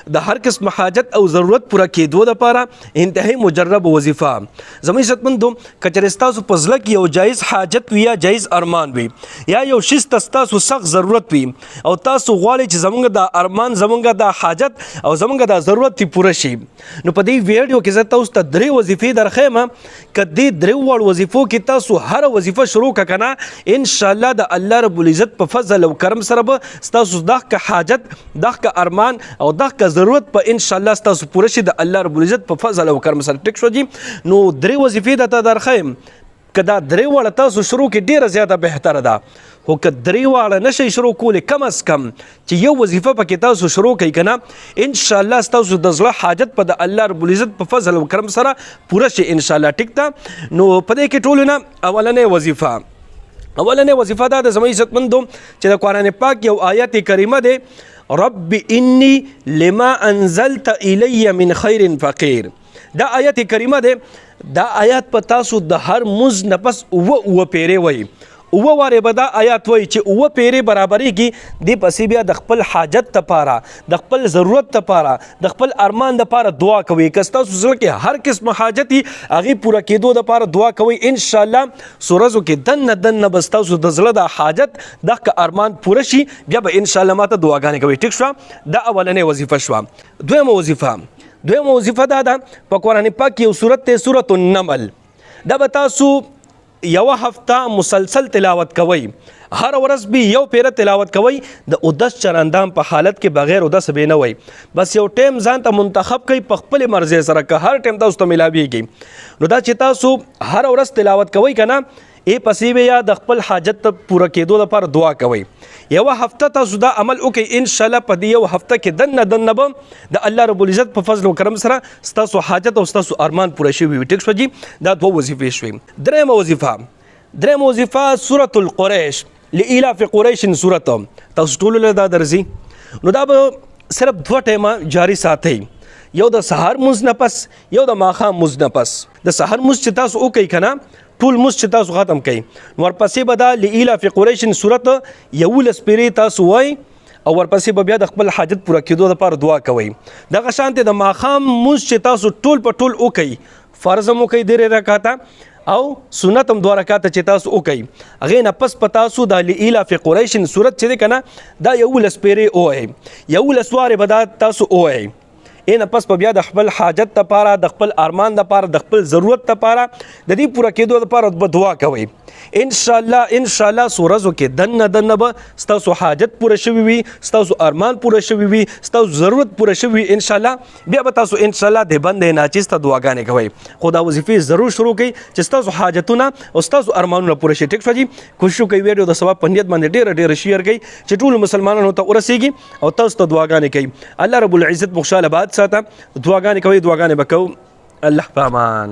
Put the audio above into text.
د هر قسم حاجت او ضرورت پوره کېدو لپاره انتهایی مجرب وظیفه. زموږ عزتمندو، که چېرې ستاسو په زړه کې یو جایز حاجت وي یا جایز ارمان وي یا یو شیز ته ستاسو سخت ضرورت وي او تاسو غواړئ چې زمونږ دا ارمان، زمونږ دا حاجت او زمونږ دا ضرورت تی پوره شي، نو په دې ویډیو کې زه تاسو ته درې وظیفې درښیم. که دې درې واړو وظیفو کې تاسو هره وظیفه شروع که کنه، ان شاء الله د الله رب العزت په فضل او کرم سره به ستاسو دغه حاجت، دغه ارمان او دغه ضرورت په ان شاء الله ستاسو پوره شي د الله رب العزت په فضل او کرم سره. ټیک شو جی؟ نو درې وظیفې درته درښیم. که دا درې واړه تاسو شروع کې، ډیره زیاته بهتره ده، خو که درې واړه نشئ شروع کولی، کم از کم چې یو وظیفه پکې تاسو شروع کړئ کنه، ان شاء الله ستاسو د زړه حاجت په د الله رب العزت په فضل او کرم سره پوره شي ان شاء الله. ټیک ده؟ نو په دې کې ټولو نه اولنې وظیفه دا د زموږ عزتمندو چې د قرآن پاک یو آیت کریمه ده، رب انی لما انزلت الی من خیر فقیر. دا آیت کریمه ده. دا آیات په تاسو د هر مز نه پس اوه اوه پیرې وایي. اوه وارې به دا آیات وایي. چې اوه پیرې برابرېږي، دې پسې بیا د خپل حاجت لپاره، د خپل ضرورت لپاره، د خپل ارمان لپاره دعا کوي. که ستاسو زړه کې هر قسم حاجت وي، هغې پوره کېدو لپاره دعا کوي، ان شاء الله څو ورځو کې دننه دننه به ستاسو د زړه د حاجت، دغه ارمان پوره شي. بیا به ان شاء الله ماته دعاګانې کوي. ټیک شوه؟ دا اولنۍ وظیفه شوه. دویمه وظیفه دا ده، په قرآن پاک کې یو سورت دی، سورة النمل. دا به تاسو یو هفته مسلسل تلاوت کوئ. هر ورځ به یو پیره تلاوت کوئ، د اودس چرندام په حالت کې، بغیر اودس به نه وای. بس یو ټیم ځان ته منتخب کړئ په خپل مرضی سره، که هر ټیم تاسو ته ملاویږي. نو دا چې تاسو هر ورځ تلاوت کوئ کنه، ای پسې بیا د خپل حاجت ته پوره کېدو لپاره دعا کوئ. یو هفته تاسو دا عمل وکړئ، ان شاء الله په دې یو هفته کې دننه دننه به د الله رب العزت په فضل او کرم سره ستاسو حاجت او ستاسو ارمان پوره شوي وي. ټیک شو جی؟ دا دوه وظیفې شوې. درېیمه وظیفه سورة القریش، لإیلاف قریش سورت. تاسو ټولو له دا درځي. نو دا به صرف دوه ټیمه جاری ساتئ، یو د سهار مونځ نه پس، یو د ماښام مونځ نه پس. د سهار مونځ چې تاسو وکئ کنه، ټول مونځ چې تاسو ختم کړئ، نو ورپسې به دا لإیلاف قریش سورت 11 پیرې تاسو وای او ورپسې به بیا د خپل حاجت پوره کېدو لپاره دعا کوئ. دغه شانتې د ماښام مونځ چې تاسو ټول په ټول وکئ، فرض هم وکئ درې رکعاته او سنت هم دوه رکعاته چې تاسو وکئ، هغې نه پس په تاسو د لإیلاف قریش سورت چې دی که نه، دا 11 پیرې ووایئ. 11 وارې به دا تاسو ووایئ. اینه پس په بیا د خپل حاجت لپاره، د خپل ارمان لپاره، د خپل ضرورت لپاره، د دې پوره کېدو لپاره به دعا کوئ. ان شاء الله، ان شاء الله څو ورځو کې دننه دننه به ستاسو حاجت پوره شوی وي، ستاسو ارمان پوره شوی وي، ستاسو ضرورت پوره شوی وي. ان شاء الله بیا به تاسو ان شاء الله د بنده ناچیز ته دعاګانې کوئ. خو دا وظیفې ضرور شروع کړئ چې ستاسو حاجتونه او ستاسو ارمانونه پوره شي. ټیک شو جی؟ کوشش وکړئ، ویډیو د ثواب په نیت باندې ډیره ډیره شیر کړئ چې ټول مسلمانانو ته ورسیږي او تاسو ته دعاګانې کوي. الله رب العزت مو خوشاله آباد ساته. دعاګانې کوي، دعاګانې به کوو. الله په امان.